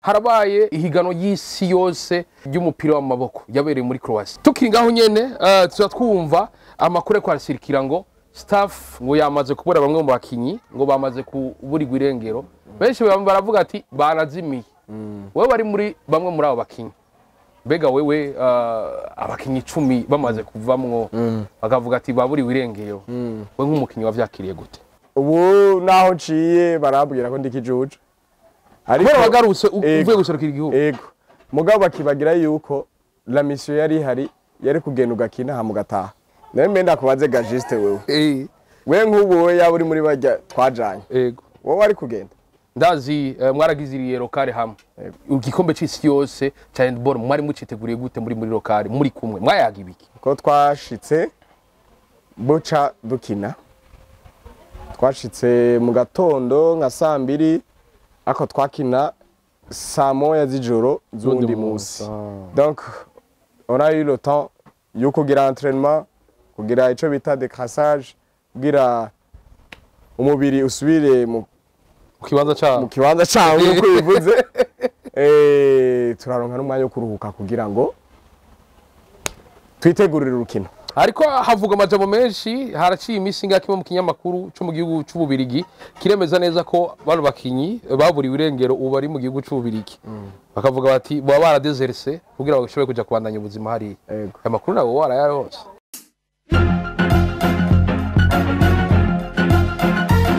Harabaye ihiganwa y'isi yose ry'umupira w'amaboko yabereye muri Croatia. Tukiri ngaho nyene, tuza twumva amakuru ariko arasirikira ngo staff ngo yamaze kubura bamwe mu bakinyi, ngo bamaze kuburirwa irengero. Benshi baravuga ati banazimiye. Wewe bari muri bamwe muri abo bakinyi, mbega wewe, abakinyi 10 bamaze kuvamwo, bakavuga ati baburiwe irengero, we nk'umukinyi wavyakiriye gute? Ubu naho nciye barambwira ko ndi kijuju. Ariko wagarutse uvuye guserukira igihugu. Ego. Mugabo bakibagira yuko la mission yari ihari yari kugenda ugakina hama ugataha. Nawe mbe ndakubaze ga Juste wewe. We nk'ubu we yaba uri muri barya twajanye. Ego. Wowe wari kugenda. Ndazi mwaragiziriye locale hamwe. Igikombe c'isi yose ca handball mwari muciteguriye gute muri locale muri kumwe, mwayaga ibiki? Ko twashitse buca dukina. Twashitse mu gatondo nka saa mbiri, ako twakina saa moya z'ijoro z'undi munsi. Donc on a eu le temps yo kugira entraînement, kugira ico bita décrassage, kugira umubiri usubire mu kibanza cawo, mu kibanza cawo nkuko bivuze. Turaronka n'umwanya wo kuruhuka kugira ngo twitegurire urukino. Ariko havuga amajambo menshi, haraciye iminsi ingahe kimwe mu kinyamakuru cyo mu gihugu c'Ububirigi kiremeza neza ko bano bakinyi baburiwe irengero ubu bari mu gihugu c'Ububirigi. Bakavuga bati baba baradezerse kugira ngo bashobore kuja kubandanya ubuzima hariya. Aya makuru nawe warayaronse?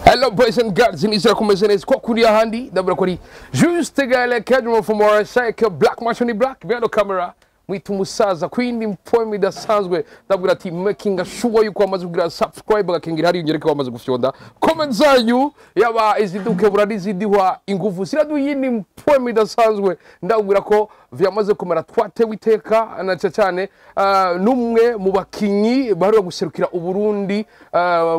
Hello boys and girls, nizera kumeze neza ko kuri ahandi ndabura ko ari Juste Gaël Kedmo from Morasek Black Machine Black behind the camera. Mwita umusaza kwindi mpoem idasanzwe, ndabwira ati making sure yuko wamaze kugira subscribe, agakingira hari unyereke wamaze gufyonda comment zanyu, yaba izidukebura n'izidihwa ingufu ziraduha iyindi mpoem idasanzwe. Ndabwira ko vyamaze kumera, twatewe iteka na cyane n'umwe mu bakinyi baheruka guserukira Uburundi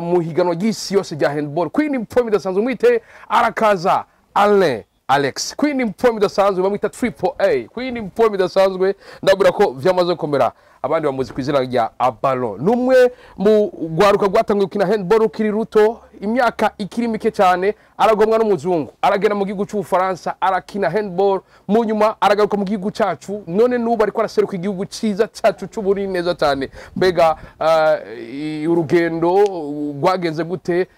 mu higanwa ry'isi yose rya handball. Kwindi mpoem idasanzwe mwite Arakaza Alain Alex. Kwindi mpoem idasanzwe bamwita Triple A. Kwindi mpoem idasanzwe ndabura ko vyamaze komera, abandi bamuzi ku izina rya Abalo. Numwe mu gwaruka rwatanguye gukina handball ukiri ruto, imyaka ikiri mike cyane, aragomwa n'umuzungu, aragenda mu gihugu c'Ubufaransa arakina handball, mu nyuma aragaruka mu gihugu cacu, none nubu ariko araseruka igihugu ciza cacu c'Uburundi neza cyane. Mbega urugendo rwagenze gute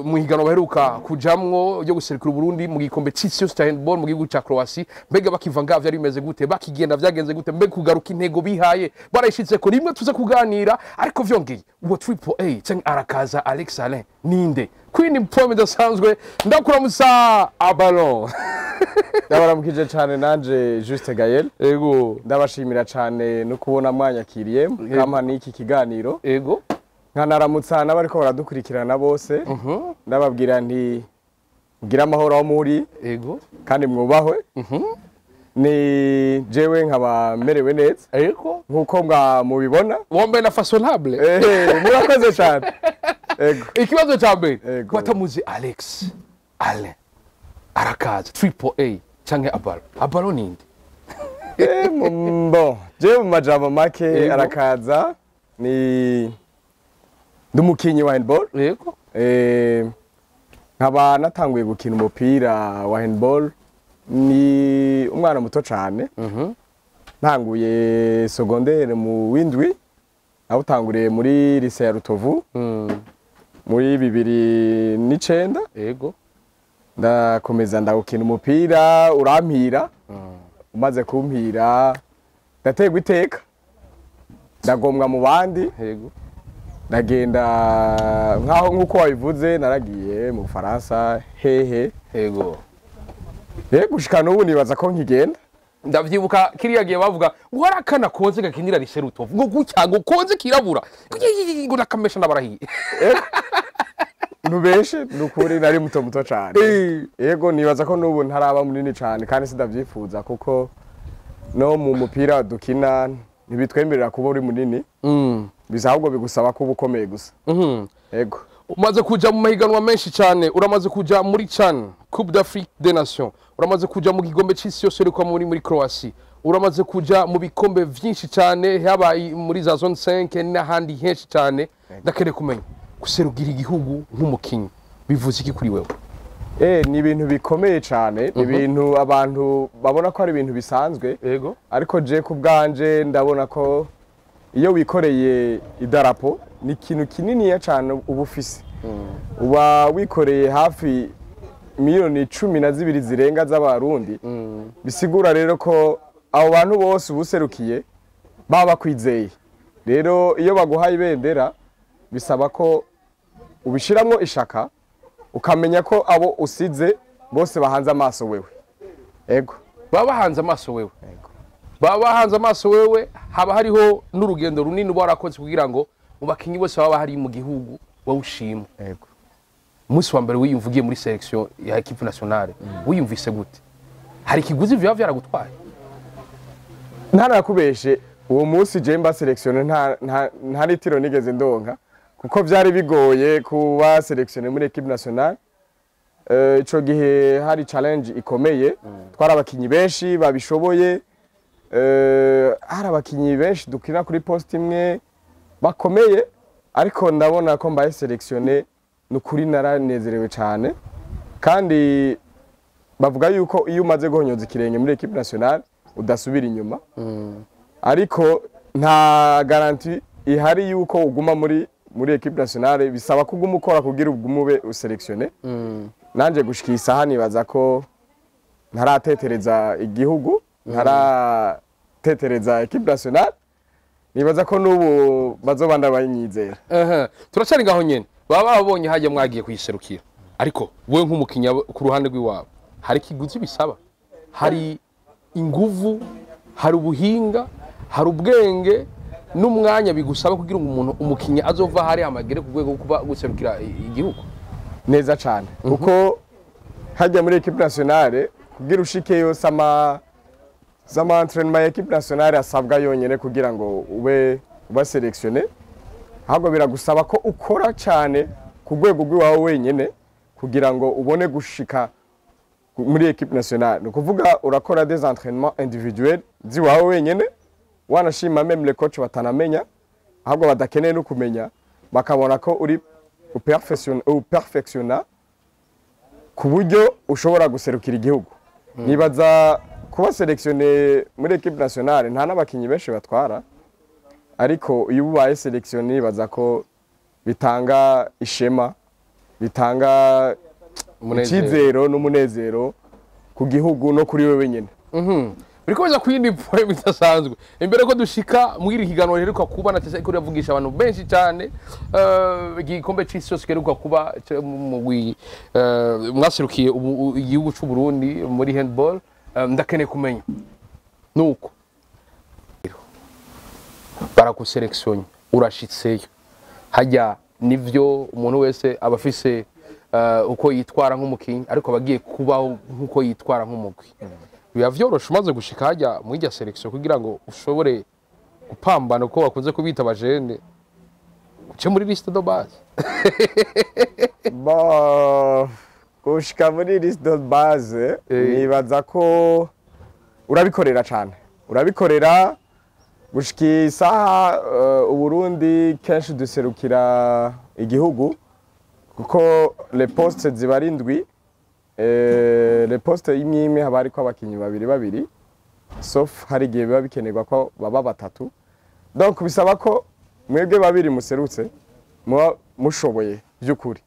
mu higanwa baheruka kujamwo ryo guserukira Uburundi mu gikombe c'isi yose ca handball mu gihugu ca Croatia? Mbega bakiva ngaho vyari bimeze gute? Bakigenda vyagenze gute? Mbega kugaruka intego bihaye barayishitse ko rimwe tuze kuganira. Ariko vyongeye uwo Triple A canke Arakaza Alex Alain ninde? Queen mpoem idasanzwe, ndakuramusa Abalo. Ndabaramukije cyane nanje Juste Gaël. Ego. Ndabashimira cyane no kubona mwanyakiriye kampa n'iki kiganiro. Ego. Nkanaramutsa n'abariko baradukurikirana bose. Ndababwira nti mugira amahoro aho muri. Ego. Kandi mwubahwe. Ni jewe nkaba merewe neza. Ego. Nkuko mubibona. Wambaye na façonnable. Murakoze cyane. Ego. Ikibazo ca mbere, watamuzi Alex Alain Arakaza Triple A canke Abalo. Abalo ninde? Bon, jewe mu majambo make Arakaza ni ndumukinyi wa handball. Yego. Nkaba natanguye gukina umupira wa handball ni umwana muto cyane. Ntanguye secondaire mu windwi, awutanguriye muri lycée ya Rutovu. Muri 2009. Yego. Ndakomeza ndagukina umupira urampira. Umaze kumpira ndategwa iteka, ndagomwa mu bandi. Yego. Ndagenda nkaho nkuko wabivuze naragiye mu Faransa hehe. Yego. Yego, gushika n'ubu nibaza ko nkigenda. Ndavyibuka kiriya gihe bavuga ngo harakana konze gakinira lycée Rutovu, ngo gutya ngo konze kirabura ngo nakamesha ndabarahiye. Nubeshe nukuri nari muto muto cyane. Yego, nibaza ko n'ubu ntaraba munini cyane kandi sindavyifuza kuko no mu mupira dukina ntibitwemerera kuba uri munini. Bisa ahubwo bigusaba kuba ukomeye gusa. Yego. Umaze kuja mu mahiganwa menshi cyane, uramaze kuja muri CHAN, Coupe d'Afrique des Nations, uramaze kuja mu gikombe c'isi yose uriko muri Croatie, uramaze kuja mu bikombe vyinshi cyane, haba muri za zone 5 n'ahandi henshi cyane. Ndakeneye kumenya guserugira igihugu nk'umukinyi bivuze iki kuri wewe? Ni ibintu bikomeye cyane, ni ibintu abantu babona ko ari ibintu bisanzwe, ariko je ku bwanje ndabona ko iyo wikoreye idarapo ni ikintu kininiya cyane uba ufise. Uba wikoreye hafi miliyoni 12 zirenga z'Abarundi. Bisigura rero ko abo bantu bose uba userukiye baba bakwizeye. Rero iyo baguhaye ibendera, bisaba ko ubishiramwo ishaka, ukamenya ko abo usize bose bahanze amaso wewe. Ego. Baba bahanze amaso wewe, baba bahanze amaso wewe. Haba hariho n'urugendo runini uba warakoze kugira ngo mu bakinyi bose baba hari mu gihugu wowe ushimwe. Umunsi wa mbere wiyumva ugiye muri sélection ya équipe nationale, wiyumvise gute? Hari ikiguzi vyaba vyaragutwaye? Ntarakubeshe, uwo munsi je mba sélectionné nta litiro nigeze ndonka, kuko vyari bigoye kuba sélectionné muri équipe nationale. Ico gihe hari challenge ikomeye, twari abakinyi benshi babishoboye, hari abakinyi benshi dukina kuri poste imwe bakomeye, ariko ndabona ko mbaye sélectionné, nukuri naranezerewe cyane. Kandi bavuga yuko iyo umaze guhonyoza ikirenge muri équipe nationale udasubira inyuma, ariko nta garantie ihari yuko uguma muri équipe nationale. Bisaba ko uguma ukora kugira ugume ube u sélectionné. Nanje gushika isaha nibaza ko ntaratetereza igihugu, ntaratetereza équipe nationale. Nibaza ko n'ubu bazobanda banyizera. Aha, turacari ngaho nyene. Baba babonye hajya mwagiye kuyiserukira, ariko wowe nk'umukinya ku ruhande rw'iwabo, hari ikiguzi bisaba, hari inguvu, hari ubuhinga, hari ubwenge n'umwanya bigusaba kugira ngo umuntu umukinya azova hari amagere ku rwego rwo kuba guserukira igihugu. Neza cyane, kuko hajya muri équipe nationale kugira ushikeyo, sama entraînement ya équipe nationale asabwa yonyene kugira ngo ube uba sélectionné, ahubwo biragusaba ko ukora cyane ku rwego rw'iwawe wenyene kugira ngo ubone gushika muri équipe nationale. Ni ukuvuga urakora des entraînements individuels z'iwawe wenyene, wanashima même les coach batanamenya, ahubwo badakeneye no kumenya, bakabona ko uri uperfectionna ku buryo ushobora guserukira igihugu. Nibaza kuba sélectionné muri équipe nationale, nta n'abakinyi benshi batwara, ariko iyo ubaye sélectionné nibaza ko bitanga ishema, bitanga Umunezero. icyizero n'umunezero ku gihugu no kuri wewe nyine. Biriko biza ku yindi point idasanzwe imbere ko dushika muri iri higanwa riheruka kuba na tese, iravugisha abantu benshi cyane, igikombe c'isi yose giheruka kuba mu mugwi, mwaserukiye igihugu c'u Burundi muri handball. Ndakeneye kumenya nuko baraguselekisiyonya, urashitseyo hajya. Nivyo, umuntu wese aba afise uko yitwara nk'umukinyi, ariko aba agiye kubaho nk'uko yitwara nk'umugwi. Biba vyoroshe umaze gushika hajya muri irya sélection kugira ngo ushobore gupambana, uko bakunze kubita abajene, uce muri liste de base? Bon, gushika muri liste de base, nibaza ko urabikorera cyane, urabikorera. Gushika isaha, Uburundi kenshi duserukira igihugu, kuko les postes ziba ari indwi. Les postes imwe imwe haba hariko abakinyi babiri babiri, sauf hari igihe biba bikenerwa ko baba batatu. Donc bisaba ko mwebwe babiri muserutse muba mushoboye by'ukuri.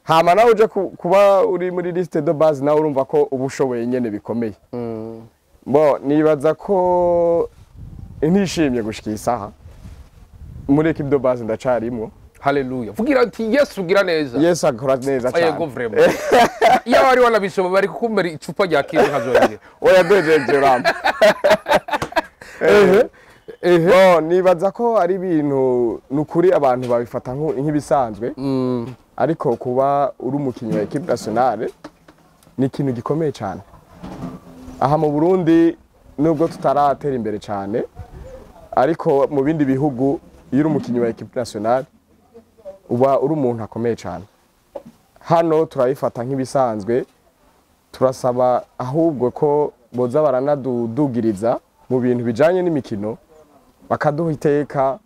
Hama nawe uje kuba uri muri liste de base, nawe urumva ko uba ushoboye nyene bikomeye. Bo nibaza ko ntishimye gushika isaha muri équipe de base ndacarimwo. Haleluya, vugira ati Yesu ugira neza. Yesu akora neza Yego. cyane. Vraiment, iyo wari wanabisoma bari kukumera icupa rya kintu nkazongera. Oya, dejeje ramba. Bo nibaza ko ari ibintu nukuri abantu babifata nk'ibisanzwe, ariko kuba uri umukinnyi wa équipe nationale ni ikintu gikomeye cyane. Aha mu Burundi, nubwo tutaratera imbere cyane, ariko mu bindi bihugu iyo uri umukinnyi wa équipe nationale uba uri umuntu akomeye cyane. Hano turabifata nk'ibisanzwe. Turasaba ahubwo ko boza baranadudugiriza mu bintu bijanye n'imikino, bakaduha iteka,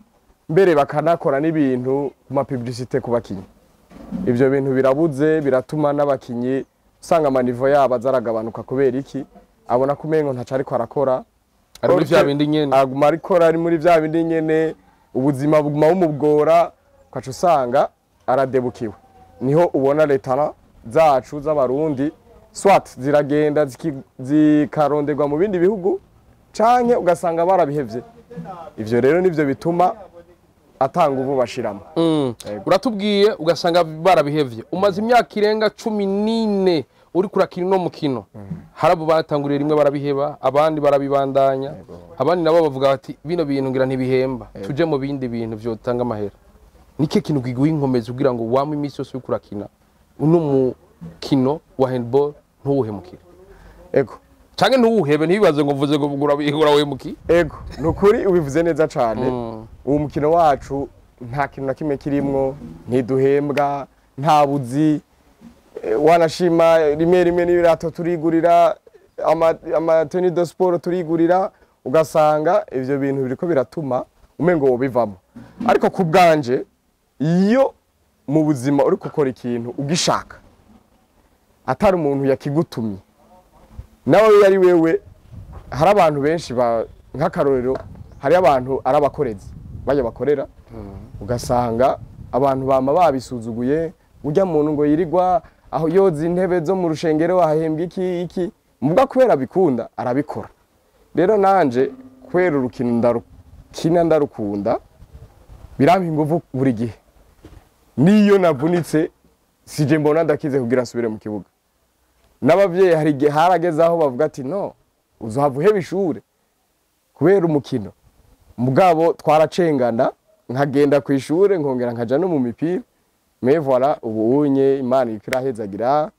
mbere bakanakora n'ibintu ku ma publicité ku bakinyi. Ivyo bintu birabuze, biratuma n'abakinyi Usanga ama niveau yabo azaragabanuka. Kubera iki? Abona ko umengo ntaco ariko arakora. Ari muri vya bindi nyene. Aguma arikora, ari muri vya bindi nyene, ubuzima buguma bumugora, ukaca usanga aradebukiwe. Niho ubona les talents zacu z'Abarundi soit ziragenda zikaronderwa mu bindi bihugu, canke ugasanga barabihevye. Ivyo rero nivyo bituma atanga ubu bashiramo. Uratubwiye ugasanga barabihevye. Umaze imyaka irenga 14 uri kurakina uno mukino. Hari abo batanguriye rimwe barabiheba, abandi barabibandanya, abandi nabo bavuga bati bino bintu ngira ntibihemba, tuje mu bindi bintu vyotanga amahera. Nike kintu kiguha inkomezi kugira ngo wame iminsi yose uriko urakina uno mukino wa handball, ntuwuhemukire canke ntuwuhebe? Ntibibaze ngo mvuze ngo urawuhemukiye. Ego, nukuri ubivuze neza cane. Uwo mukino wacu nta kintu na kimwe kirimwo, ntiduhembwa, nta buzi. Wanashima rimwe rimwe n'ibirato turigurira, ama tenues de sport turigurira, ugasanga ivyo bintu biriko biratuma umengo wobivamo. Ariko ku bwanje, iyo mu buzima uri gukora ikintu ugishaka, atari umuntu yakigutumye, nawe yari wewe, hari abantu benshi nk'akarorero, hari abantu ari abakorezi bajya bakorera, ugasanga abantu bama babisuzuguye: ujya muntu ngo yirirwa aho yoza intebe zo mu rushengero ahembwa iki iki? Mubwa kubera bikunda arabikora. Rero nanje kubera urukino ndarukina, ndarukunda, birampa inguvu buri gihe. Niyo navunitse, sije mbona ndakize kugira nsubire mu kibuga. N'abavyeyi hari igihe harageze aho bavuga ati: "No uzohava uheba ishure kubera umukino." Mugabo twaracengana, nkagenda ku ishure, nkongera nkaja no mu mipira. Mais voilà, ubu unye Imana iriko irahezagira,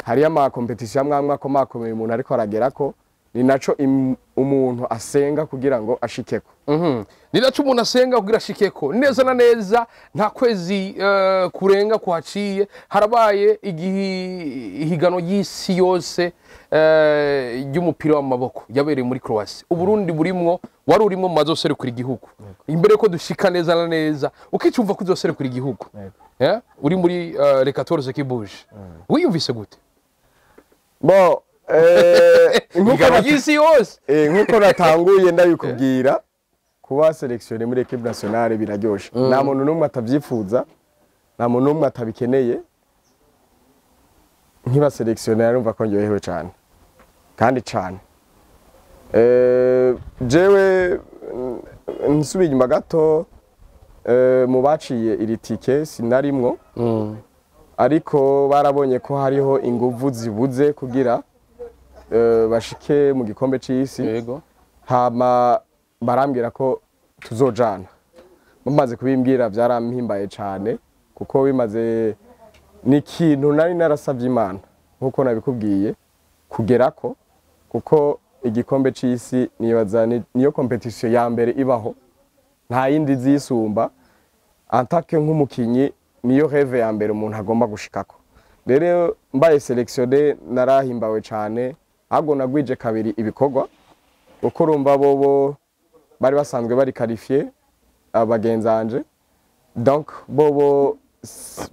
hariyo ama compétitions amwe amwe akomakomeye umuntu ariko aragerako. Ni naco umuntu asenga kugira ngo ashikeko. Ni naco umuntu asenga kugira ashikeko. Neza na neza nta kwezi kurenga kuhaciye, harabaye ihiganwa ry'isi yose ry'umupira w'amaboko yabereye muri Croatia. Uburundi burimwo, wari urimo mu bazoserukira igihugu. Imbere ko dushika neza na neza, ukicumva ko uzoserukira igihugu, yeah? Uri muri les 14 qui bougent, wiyumvise gute? Bon, nkuko Ihiganwa ry'isi yose. Nkuko natanguye ndabikubwira, kuba sélectionné muri équipe nationale biraryoshe. Nta muntu n'umwe atavyifuza, nta muntu n'umwe atabikeneye. Nkiba sélectionné arumva ko ndyohewe cyane kandi cyane. Jewe nsubiye inyuma gato, mu baciye iri tike sinarimwo, ariko barabonye ko hariho inguvu zibuze kugira bashike mu gikombe c'isi. Hama barambwira ko tuzojana. Bamaze kubimbwira byarampimbaye cyane, kuko bimaze ni ikintu nari narasabye Imana, nkuko nabikubwiye, kugerako, kuko igikombe c'isi nibaza niyo compétition ya mbere ibaho, nta yindi zisumba. En tant que nk'umukinyi, niyo rêve ya mbere umuntu agomba gushikako. Rero mbaye sélectionné narahimbawe cyane, ahubwo nagwije kabiri ibikorwa, kuko urumva bobo bari basanzwe bari qualifié, abagenzanje. Donc bobo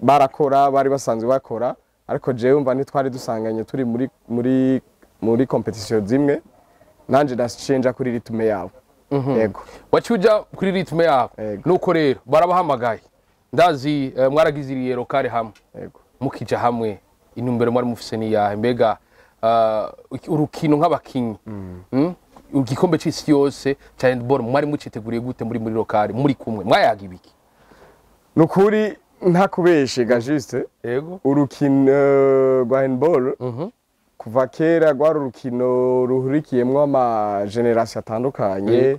barakora, bari basanzwe bakora, ariko jewe mva ntitwari dusanganye turi muri compétition zimwe. Nanje ndacenja kuri rythme yabo. Yego. Waciye uja kuri rythme yabo. Yego. Nuko rero barabahamagaye, ndazi mwaragize iriye locale hamwe. Yego. Mukija hamwe, intumbero mwari mufise ni yahe? Mbega urukino nk'abakinyi, igikombe c'isi yose ca handball mwari muciteguriye gute? Muri locale muri kumwe, mwayaga ibiki? Nukuri ntakubeshe ga juste, urukino rwa handball kuva kera rwari urukino ruhurikiyemwo ama générations atandukanye.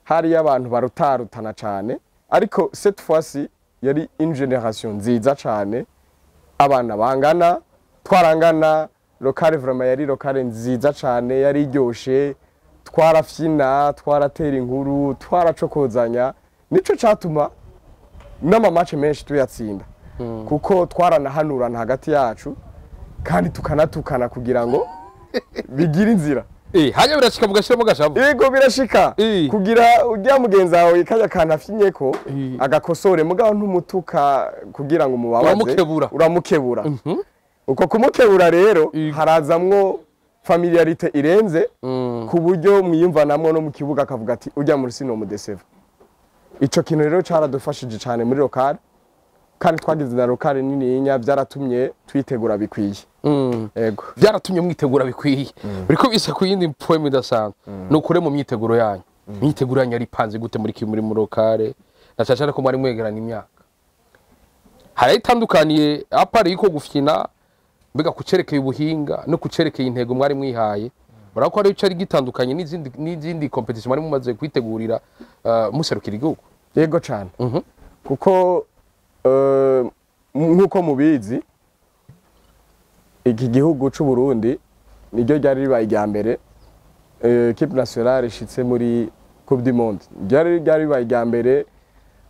Hariyo abantu barutarutana cane, ariko cette fois-ci yari une génération nziza cane, abana bangana, twarangana. Locale vraiment yari locale nziza cane, yari iryoshe, twarafyina, twaratera inkuru, twaracokozanya. Nico catuma n'ama matchs menshi tuyatsinda, kuko twaranahanurana hagati yacu kandi tukanatukana kugira ngo bigire inzira. Hanya birashika mugashiramo gashavu? Yego, birashika. Kugira ujya mugenzi wawe kajya kantu afyinyeko agakosore, mugabo ntumutuka kugira ngo umubabaze. Uramukebura. Uramukebura. Uko kumukebura rero Yego. harazamwo familiarité irenze, ku buryo mwiyumvanamwo no mu kibuga, akavuga ati: "Ujya muri sino mudeseva." Ico kintu rero caradufashije cane muri locale, kandi twagize na locale nininya, byaratumye twitegura bikwiye. Ego. Byaratumye mwitegura bikwiye. Biriko bisa ku yindi poem idasanzwe. Ni ukure mu myiteguro yanyu, imyiteguro yanyu yari ipanze gute muri muri locale, na cyane cyane ko mwari mwegerana imyaka? Hari itandukaniye à part yuko gufyina, mbega kucerekeye ubuhinga no kucerekeye intego mwari mwihaye, murabona ko hari icari gitandukanye n'izindi compétition mwari mumaze kwitegurira, muserukira igihugu? Yego cane, kuko nk'uko mubizi, iki gihugu c'u Burundi niryo ryari ribaye irya mbere équipe nationale ishitse muri Coupe du Monde. Ryari ribaye irya mbere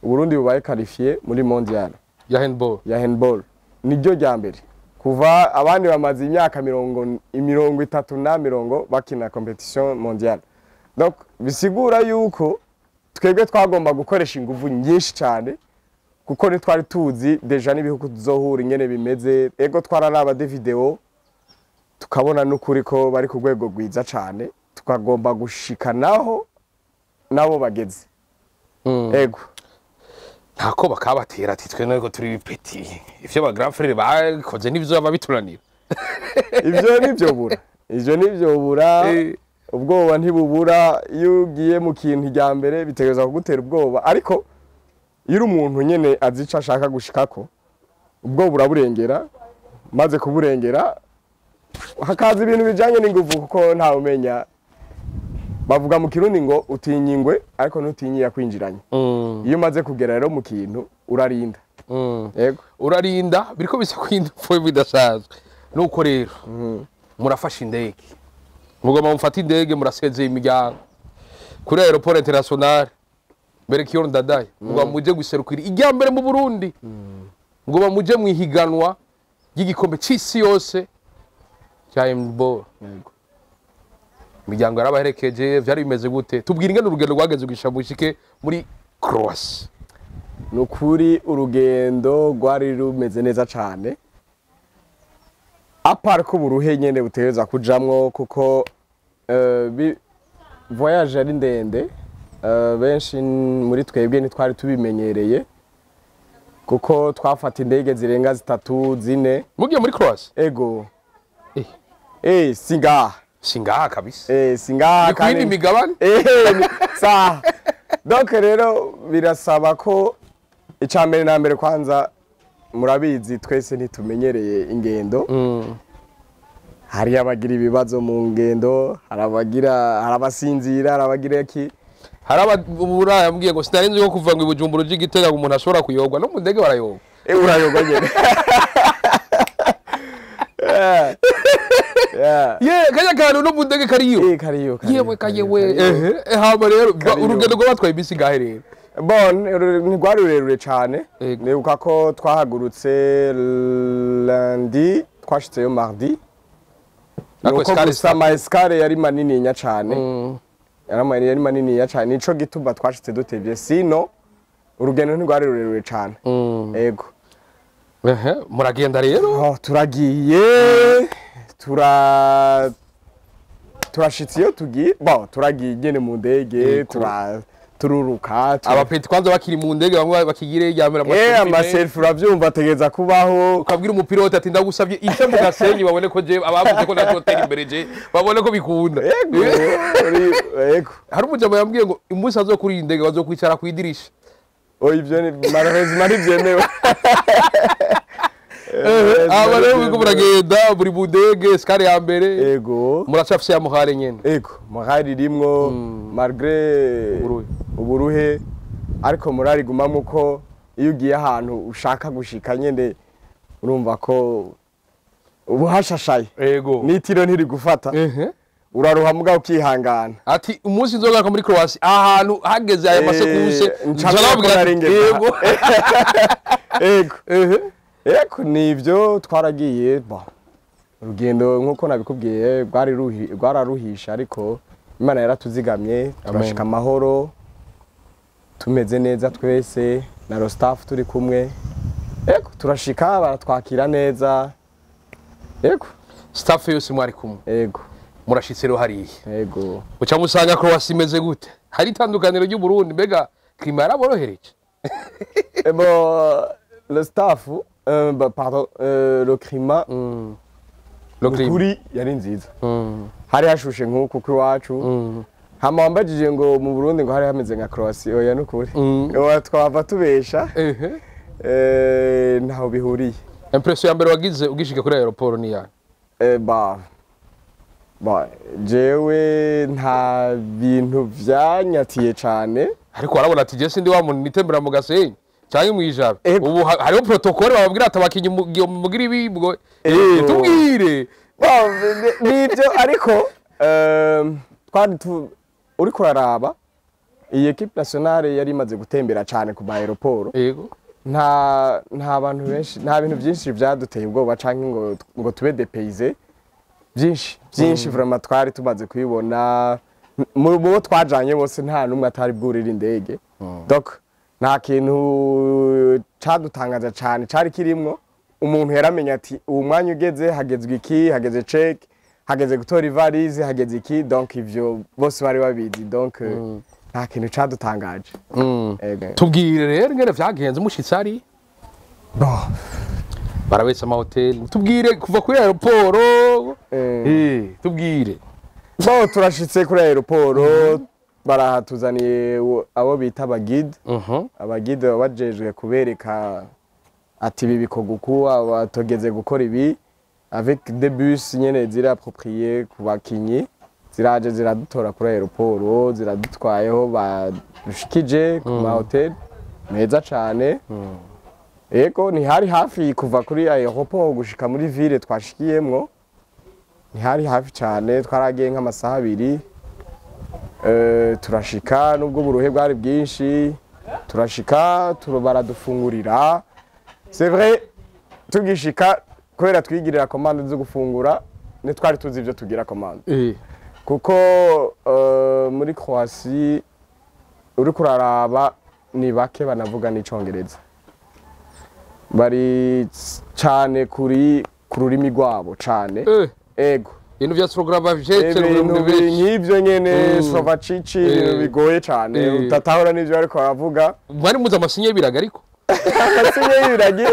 Uburundi bubaye qualifié muri mondial ya handball. Ya handball, niryo rya mbere kuva abandi bamaze imyaka 30 na mirongo bakina compétition mondiale. Donc bisigura yuko twebwe twagomba gukoresha inguvu nyinshi cyane, kuko ntitwari tuzi déjà n'ibihugu tuzohura ingene bimeze. Ego, twararaba des vidéos, tukabona n'ukuri ko bari ku rwego rwiza cyane, tukagomba gushika naho nabo bageze. Ego. Ntako bakabatera ati: "Twe ntabwo turi bi petits, ivyo ba grand frère bakoze nivyo baba bitunanira"? Ivyo nivyo bura, ivyo nivyo bura. Ubwoba ntibubura. Iyo ugiye mu kintu irya mbere, bitegereza kugutera ubwoba, ariko iyo uri umuntu nyene azi ico ashaka gushikako, ubwoba uraburengera. Maze kuburengera, hakaza ibintu bijanye n'inguvu, kuko ntawe umenya. Bavuga mu Kirundi ngo utinya ingwe ariko ntutinye yakwinjiranye. Iyo umaze kugera rero mu kintu, urarinda. Yego. Urarinda. Biriko bisa kwinda pfuye bidasanzwe. Nuko rero murafashe indege, mugomba mufate indege, murasezeye imiryango kuri aéroport international Melchior Ndadaye, mugomba muje guserukira irya mbere mu Burundi, mugomba muje mu ihiganwa ry'igikombe c'isi yose cya handball. Yego. Imiryango yarabaherekeje? Vyari bimeze gute? Tubwira ingene urugendo rwageze gushika mushike muri Croatia. Ni ukuri urugendo rwari rumeze neza cyane, à part ko uburuhe nyene butegereza kujamwo, kuko voyage ari ndende. Benshi muri twebwe ntitwari tubimenyereye, kuko twafata indege zirenga zitatu, zine. Mugiye muri Croatia? Ego. Eh. Singaha. Singaha kabisa. Singaha. Ni ku yindi migabane. Sawa. Donc rero birasaba ko icya mbere na mbere, kwanza murabizi twese ntitumenyereye ingendo. Hari abagira ibibazo mu ngendo, hari abagira, hari abasinzira, hari abagira iki. Hari ababuraya yambwiye ngo sinari nzi ko kuva ngo i Bujumbura uje i Gitega ngo umuntu ashobora kuyogwa no mu ndege, barayogwa. Urayogwa nyene. Yeah. Ye kanya kantu no mu ndege kariyo. Kariyo, kariyo, Yewe. Kariyo, Kayewe. kariyo. Ehe, hama rero Kariyo. urugendo rwabatwaye iminsi ingahe rero? Bon, ntirwari rurerure cyane. Yego. Nibuka ko twahagurutse lundi, twashitseyo mardi. Ariko Nuko escale gusa ama escale yari manininya cane. Yari manininya cane, nico gituma twashitse dutevye. Sino urugendo ntirwari rurerure cane. Ego. Ehe, muragenda rero. Oh, turagiye, turashitse iyo tugiye. Bon, turagiye nyene mu ndege. Tururuka Aba petits kwanza bakiri mu ndege, bamwe bakigire yamera. Ama selfie, uravyumva, ategereza kubaho. Ukabwira umupilote ati: "Ndagusabye ice mu gasenyi, babone ko je abavuze ko nazotera imbere, je babone ko bikunda." Ego, ego. Hari umujama yambwiye ngo umunsi azokuri iyi ndege bazokwicara ku idirisha. Oh, ivyo ni malheureusement ntivyemewe. Aba rero muriko muragenda buri mu ndege, escale ya mbere. Ego. Muracafise ya muhare nyene. Ego, morale irimwo malgré Uburuhe. uburuhe, ariko morale igumamwo, ko iyo ugiye ahantu ushaka gushika nyene, urumva ko ubuhashashaye. N'itiro ntirigufata. Uraruha mugabo ukihangana. Ati: "Umunsi nzogaruka muri Croatia, ahantu hageze aya masekuse, nca nca nababwira nari ati, ngeze yego." Ego. Ego, nivyo, twaragiye. Bon, urugendo nkuko nabikubwiye rwari rwararuhisha, ariko Imana yaratuzigamye, turashika amahoro, tumeze neza twese na ro staff turi kumwe. Ego, turashika baratwakira neza. Yego. Staff yose mwari kumwe? Yego. Murashitse rero hariya? Yego. Uca musanga Croatia imeze gute? Hari itandukaniro ry'u Burundi? Mbega climat yaraborohereje? Eh bon, le staff, bah, pardon, le climat, Le climat. Ukuri yari nziza. Hari hashushe nk'uku kw'iwacu. Hama wambajije ngo mu Burundi ngo hari hameze nka Croatia, oya, nukuri. Oya, twava tubesha. Ntaho bihuriye. Impression ya mbere wagize ugishika kuri aéroport ni yahe? Bah, jewe nta bintu vyanyatiye cane. Ariko warabona ati je sindi wa muntu nitembera mu Gasenyi canke mw'ijabe. Ego. Ubu hariho protocole bababwira ati abakinyi mugira ibi ubwo. Ego. Tubwire. Bon, nivyo, ariko twari uriko uraraba iyi équipe nationale yari imaze gutembera cane ku ma aéroport. Nta bantu benshi, nta bintu byinshi byaduteye ubwoba canke ngo tube dépaysés. Byinshi byinshi vraiment twari tumaze kubibona. Mu bo twajanye bose nta n'umwe atari bwurira indege, donc nta kintu cadutangaza cane cari kirimwo. Umuntu yaramenya ati uwo mwanya ugeze hagezwe iki, hageze check, hageze gutora ivalise, hageze iki, donc ivyo bose bari babizi, donc nta kintu cadutangaje. Ego. Tubwire rero ingene vyagenze mushitse ari Bon. barabetse amahoteli. Tubwire kuva kuri aéroport. Tubwire. Bon, turashitse kuri aéroport, barahatuzaniye abo bita abaguide. Abaguide baba bajejwe kubereka ati ibi bikorwa uku, aba tugeze gukora ibi, avec des bus nyene ziri approprié ku bakinyi. Ziraje ziradutora kuri aéroport, ziradutwayeho badushikije ku ma hotel meza cane. Ego, ntihari hafi kuva kuri aéroport gushika muri ville twashikiyemwo, ntihari hafi cane, twaragiye nk'amasaha 2. Turashika nubwo uburuhe bwari bwinshi, turashika baradufungurira. C'est vrai, tugishika kubera twigirira commande zo gufungura, ntitwari tuzi ivyo tugira commande, kuko muri Croatie uriko uraraba ni bake banavuga n'icongereza, bari cane kuri ku rurimi rwabo cane. Ego. Ibintu vya Slovakia. Ibintu nk'ivyo nyene, Slovacici, ibintu bigoye cane, utatahura n'ivyo bariko baravuga. Mwari muzi amasinye y'ibiraga ariko? Amasinye y'ibiragi,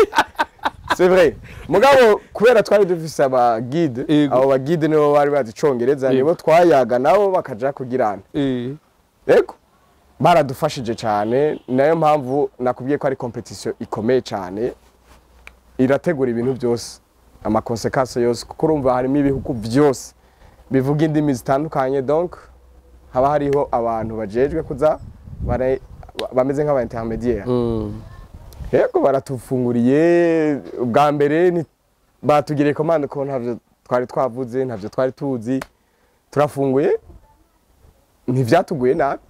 c'est vrai, mugabo kubera twari dufise aba guide, abo ba guide nibo bari bazi icongereza, nibo twayaga nabo bakaja kugirana. Ego, baradufashije cane. Nayo mpamvu nakubwiye ko ari compétition ikomeye cane, irategura ibintu byose, ama conséquences yose, kuko urumva harimo ibihugu byose bivuga indimi zitandukanye, donc haba hariho abantu bajejwe kuza bameze nk'aba intermédiaire. Yego, baratufunguriye ubwa mbere batugiriye commande ko ntavyo twari twavuze, ntavyo twari tuzi. Turafunguye, ntivyatuguye nabi.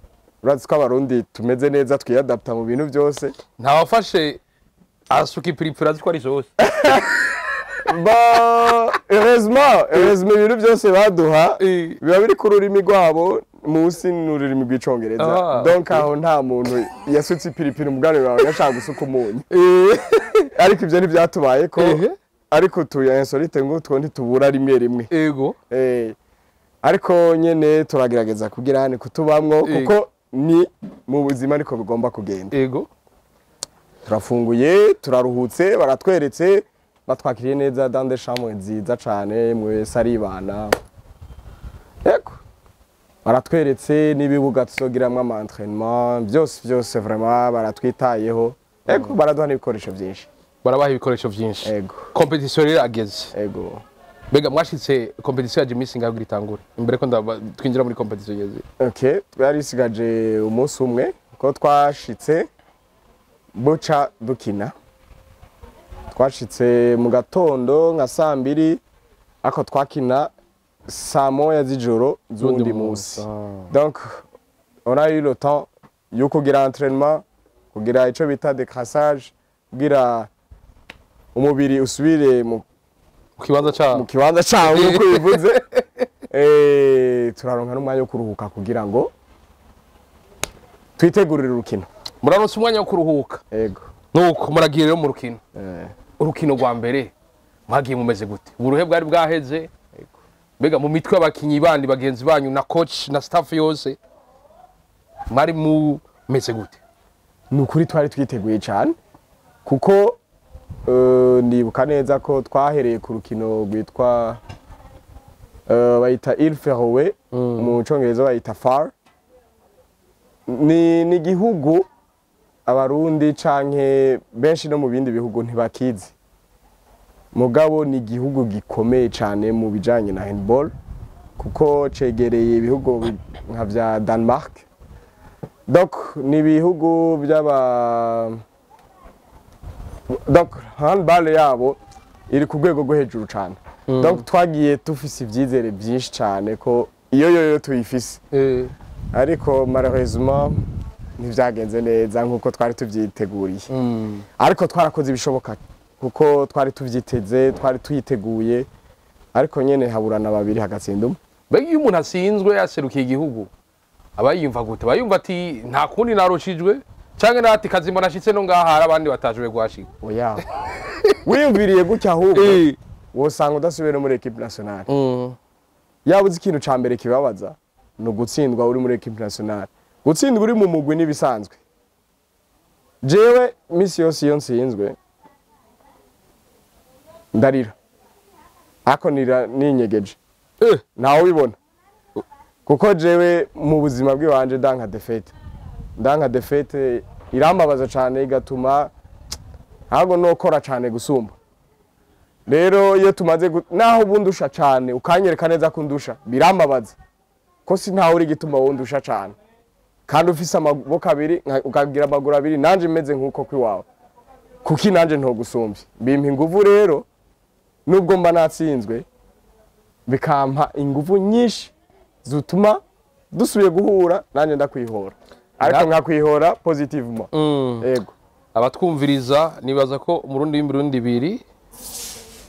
Urazi ko Abarundi tumeze neza, twiyadapta mu bintu byose. Ntawafashe asuka ipiripiri azi ko ari zose? Ba, heureusement ibintu byose baduha biba biri ku rurimi rwabo, munsi n'ururimi rw'Icongereza. Donc aho nta muntu yasutse ipiripiri umuganiro wawe yashaka gusuka umunyu, ariko ibyo ntibyatubaye ko. Ariko tuya insolite ngo two ntitubura rimwe rimwe. Ariko nyene turagerageza kugira hane kutubamwo, kuko ni mu buzima ariko bigomba kugenda. Turafunguye, turaruhutse, baratweretse, batwakiriye neza dans des chambres nziza cane, mwese aribana. Yego, baratweretse n'ibibuga tuzogiramwo ama entraînement, byose byose, vraiment baratwitayeho. Yego, baraduha n'ibikoresho byinshi. Barabaha ibikoresho byinshi. Ego. Compétition rero ageze. Ego. Mbega mwashitse compétition yaje iminsi ingahe kugira itangure? Imbere ko twinjira muri compétition yeze. Okay, twari isigaje umunsi umwe ko twashitse buca dukina. Twashitse mu gatondo nka saa 2, ariko twakina saa 1 z'ijoro z'undi munsi. Donc on a eu le temps yo kugira entraînement, kugira ico bita décrassage, kugira umubiri usubire mu Mu kibanza cabo. Mu kibanza cawo, nk'uko bivuze. Turaronka n'umwanya wo kuruhuka kugira ngo twitegurire urukino. Muraronse umwanya wo kuruhuka. Ego. Nuko muragiye rero mu rukino. Urukino rwa mbere Mwagiye mumeze gute? Uburuhe bwari bwaheze? Mbega mu mitwe y'abakinyi bandi bagenzi banyu na coach na staff yose mwari mumeze gute? Ni ukuri twari twiteguye cyane, kuko ndibuka neza ko twahereye ku rukino rwitwa bayita Îles Féroé, mu Congereza bayita FAR. Ni igihugu Abarundi canke benshi no mu bindi bihugu ntibakizi, mugabo ni igihugu gikomeye cyane mu bijanye na handball, kuko cegereye ibihugu nka vya Denmark. Donc ni ibihugu by'aba, donc handball yabo iri ku rwego rwo hejuru cyane. Donc twagiye tufise ivyizere byinshi cyane ko iyo yoyo tuyifise, ariko malheureusement ntivyagenze neza nkuko twari tuvyiteguriye. Ariko twarakoze ibishoboka kuko twari tuvyiteze, twari tuyiteguye, ariko nyene haburana babiri hagatsinda umwe. Mbega iyo umuntu asinzwe yaserukiye igihugu aba yiyumva gute? Aba yumva ati nta kundi, narushijwe, canke nati kazima nashitse no ngaha hari abandi batashoboye kuhashika? Oya, wiyumviriye gutya ahubwo wosanga udasubiye no muri équipe nationale. Yaba uzi ikintu ca mbere kibabaza ni ugutsindwa uri muri équipe nationale. Gutsindwa uri mu mugwi n'ibisanzwe. Jewe misi yose iyo nsinzwe ndarira, ariko nira ninyegeje, ntawe ubibona, kuko jewe mu buzima bw'iwanje ndanka défaite. Ndanka défaite, irambabaza cane, igatuma ahubwo nokora cane gusumba. Rero iyo tumaze naho ubundi cane ukanyereka neza ko undusha, birambabaza ko si ntawe uri igituma wowe undusha cane, kandi ufise amaboko abiri ukagira amaguru abiri, nanje meze nk'uko kwiwawe, kuki nanje ntogusumbye? Bimpa inguvu rero, nubwo mba natsinzwe, bikampa inguvu nyinshi zituma dusubiye guhura nanjye ndakwihora, ariko nkakwihora positivement. Yego. Abatwumviriza nibaza ko umurundi w'imirundi ibiri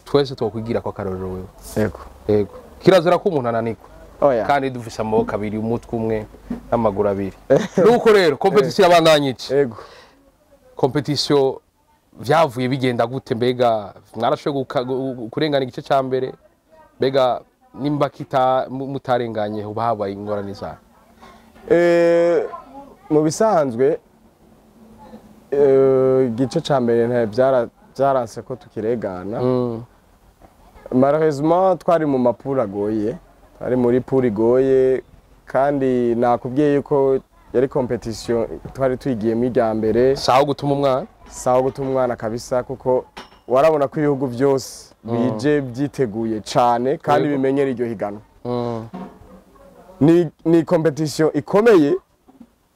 twese twokwigira ko akarorero wewe. Yego. Yego, kirazira ko umuntu ananirwa. Oya. Kandi dufise amaboko abiri, umutwe umwe n'amaguru abiri. Nuko rero compétition irabandanya iki? Yego. Compétition vyavuye bigenda gute? Mbega mwarashoboye kurengana igice ca mbere? Mbega nimba kita mutarenganye hoba habaye ingorane zayo? Mu bisanzwe igice ca mbere byaranse ko tukiregana. Malheureusement twari mu ma poules agoye, twari muri poule igoye, kandi nakubwiye yuko yari compétition twari tuyigiyemo irya mbere. Sawa gutuma umwana. Sawa gutuma umwana kabisa, kuko warabona ko ibihugu byose bije byiteguye cane kandi bimenyera iryo higanwa. Ni compétition ikomeye.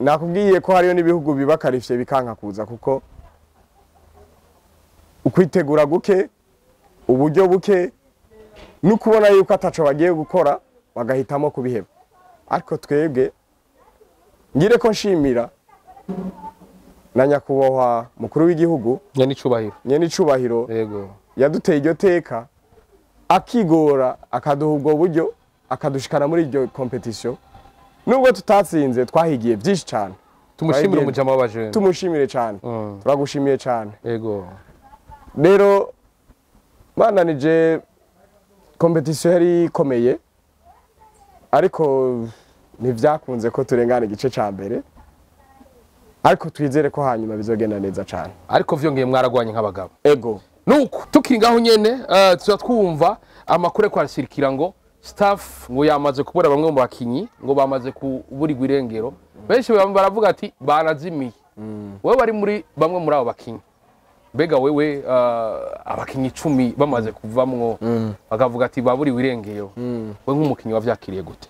Nakubwiye ko hariyo n'ibihugu biba qualifié bikanka kuza kuko ukwitegura guke, uburyo buke, no kubona yuko ataco bagiye gukora, bagahitamo kubiheba. Ariko twebwe ngire ko nshimira na nyakubahwa mukuru w'igihugu, nyene icubahiro, nyene icubahiro, yaduteye iryo teka, akigora akaduha ubwo buryo, akadushikana muri iryo compétition. Nubwo tutatsinze, twahigiye byinshi cyane. Tumushimire. Umujama w'abajene. Tumushimire cyane. Turagushimiye cyane. Rero bananije, compétition yari ikomeye, ariko ntibyakunze ko turengana igice cya mbere, ariko twizere ko hanyuma bizogenda neza cyane. Ariko vyongeye mwaragwanye nk'abagabo. Ego. Nuko tukiri ngaho nyene, tuza twumva amakuru ariko arasirikira ngo staff ngo yamaze kubura bamwe mu bakinyi, ngo bamaze kuburirwa irengero. Benshi bamwe baravuga ati banazimiye. Wewe bari muri bamwe muri abo bakinyi, mbega wewe abakinyi 10 bamaze kuvamwo, bakavuga ati baburiwe irengero, we nk'umukinyi wavyakiriye gute?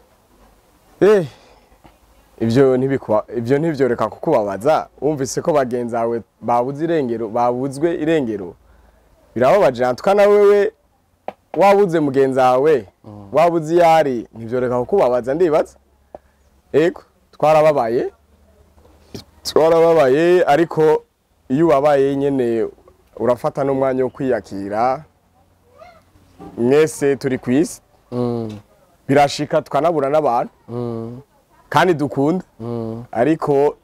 Ibyo ntibikuba, ibyo ntibyoreka kukubabaza. Wumvise ko bagenzi bawe babuze irengero, babuzwe irengero, birababaje. Natwe na wewe wabuze mugenzi wawe, wabuze iyo ari, ntibyoreka kukubabaza ndibaza. Ego, twarababaye, twarababaye, ariko iyo ubabaye nyene urafata n'umwanya wo kwiyakira. Mwese turi ku isi, birashika tukanabura n'abantu kandi dukunda, ariko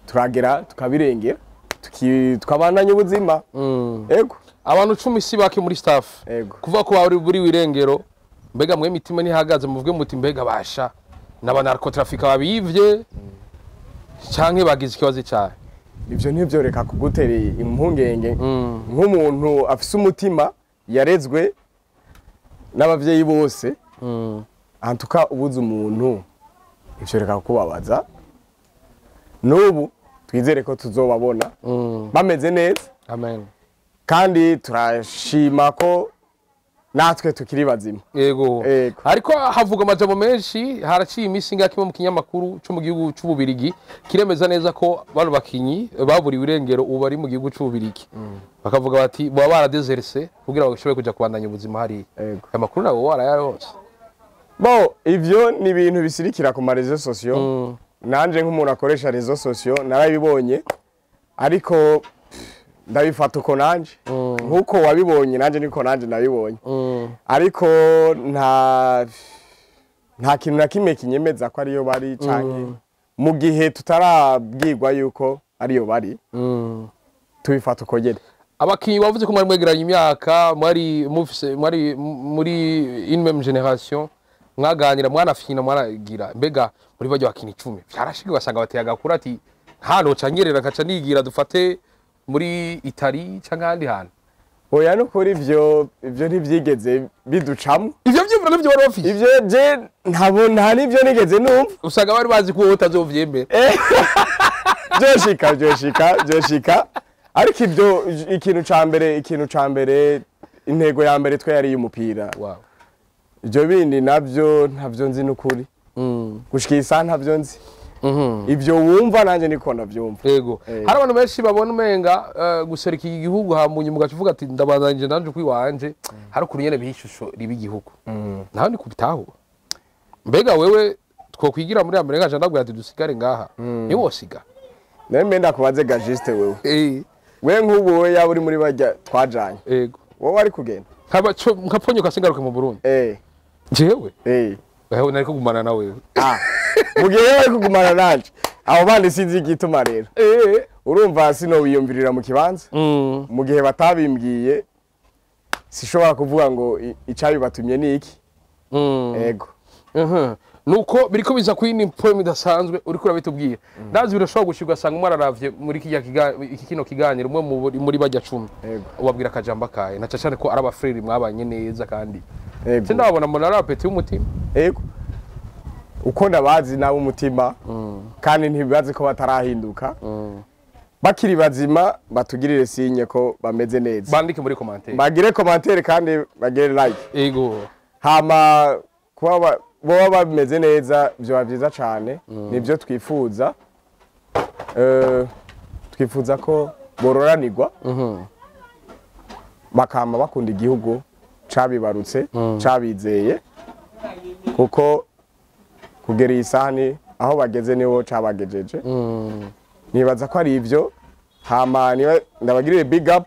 turagera tukabirengera, tukabandanya ubuzima. Ego. Abantu 10 si bake muri staff. Ego. Kuvuga ko bari buri wirengero, mbega mwe mitima ntihagaze, muvuge muti mbega basha n'aba narcotrafic babivye canke bagize ikibazo cyahe? Ivyo ntivyoreka kugutera impungenge nk'umuntu afise umutima, yarezwe n'abavyeyi bose. Antuka ubuze umuntu, ivyo reka kukubabaza. N'ubu twizere ko tuzobabona bameze neza. Amen. Kandi turashima ko natwe tukiri bazima. Yego. Yego. Ariko havuga amajambo menshi, haraciye iminsi ingahe kimwe mu kinyamakuru cyo mu gihugu c'Ububirigi kiremeza neza ko bano bakinyi baburiwe irengero ubu bari mu gihugu c'Ububirigi. Bakavuga bati baba baradezerse kugira ngo bashobore kuja kubandanya ubuzima hariya. Yego. Aya makuru nabo warayaronse? Bo, ivyo ni ibintu bisirikira ku ma réseaux sociaux. Nanje nk'umuntu akoresha réseaux sociaux narabibonye, ariko ndabifata uko nanje, nk'uko wabibonye nanje niko nanje nabibonye, ariko nta kintu na kimwe kinyemeza ko ariyo bari, canke mu gihe tutarabwirwa yuko ariyo bari, tubifata uko nyene. Abakinyi bavuze ko mwari mwegeranye imyaka, mwari mufise, mwari muri une même génération, mwaganira, mwanafyina, mwaragira. Mbega muri baryo bakinyi 10 vyarashika ugasanga bateye agakura ati hano ca nyerera nkaca nigira, dufate muri Itali canke ahandi hantu? Oya, nukuri ivyo ntivyigeze biducamwo. Ivyo vyumviro nivyo bari bafise? Ivyo je ntabo, nta n'ivyo nigeze numva. Usanga bari bazi ko wowe utazovyemera. Vyoshika, vyoshika, vyoshika, ariko ivyo ikintu ca mbere, intego ya mbere twe yari iy'umupira. Ivyo bindi navyo ntavyo nzi n'ukuri. Gushika iyi saha ntavyo nzi. Ivyo wumva nanje niko ndavyumva. Yego. Hari abantu benshi babona umenga guserukira igihugu, hamunye mugaca uvuga ati ndabandanije nanje kwiwanje, hari ukuntu nyene biha ishusho riba igihugu. Naho ni kubitahura. Mbega wewe twokwigira muri Amerika nca ndabwira ati dusigare ngaha, niwosiga? Nawe ndakubaze ga Juste, wewe we nk'ubu wowe yaba uri muri barya twajanye, wowe wari kugenda? Nkaba nkaponyoka singaruke mu Burundi? Eh. Jewe? Eh. Ehe, nariko kugumana na wewe. Ah, mu gihe wari kugumana nanje, abo bandi sinzi igituma rero. Urumva sinowiyumvirira mu kibanza. Mu gihe batabimbwiye, sishobora kuvuga ngo icabibatumye ni iki. Ego. Nuko biriko biza kuri ni poem idasanzwe uriko urabitubwira. Ndazi birashobora gushirwa, asanga umwe araravye muri kijya iki kino kiganiro, umwe muri bajya 10. Ubabwira akajambo akaye na cyane ko ari abafrères mwabanye neza kandi sindabona mbona ari apeti y'umutima. Ego, uko ndabazi nabo umutima, kandi ntibazi ko batarahinduka, bakiri bazima batugirire signe ko bameze neza. Bandike muri commentaire. Bagire commentaire kandi bagire like. Hama kuba boba bameze neza vyoba vyiza cane, nivyo twifuza. Twifuza ko bororanirwa, bakama bakunda igihugu cabibarutse, cabizeye, kuko kugera iyi saha ni aho bageze niho cabagejeje. Nibaza ko ari ivyo. Hama ndabagirire big up.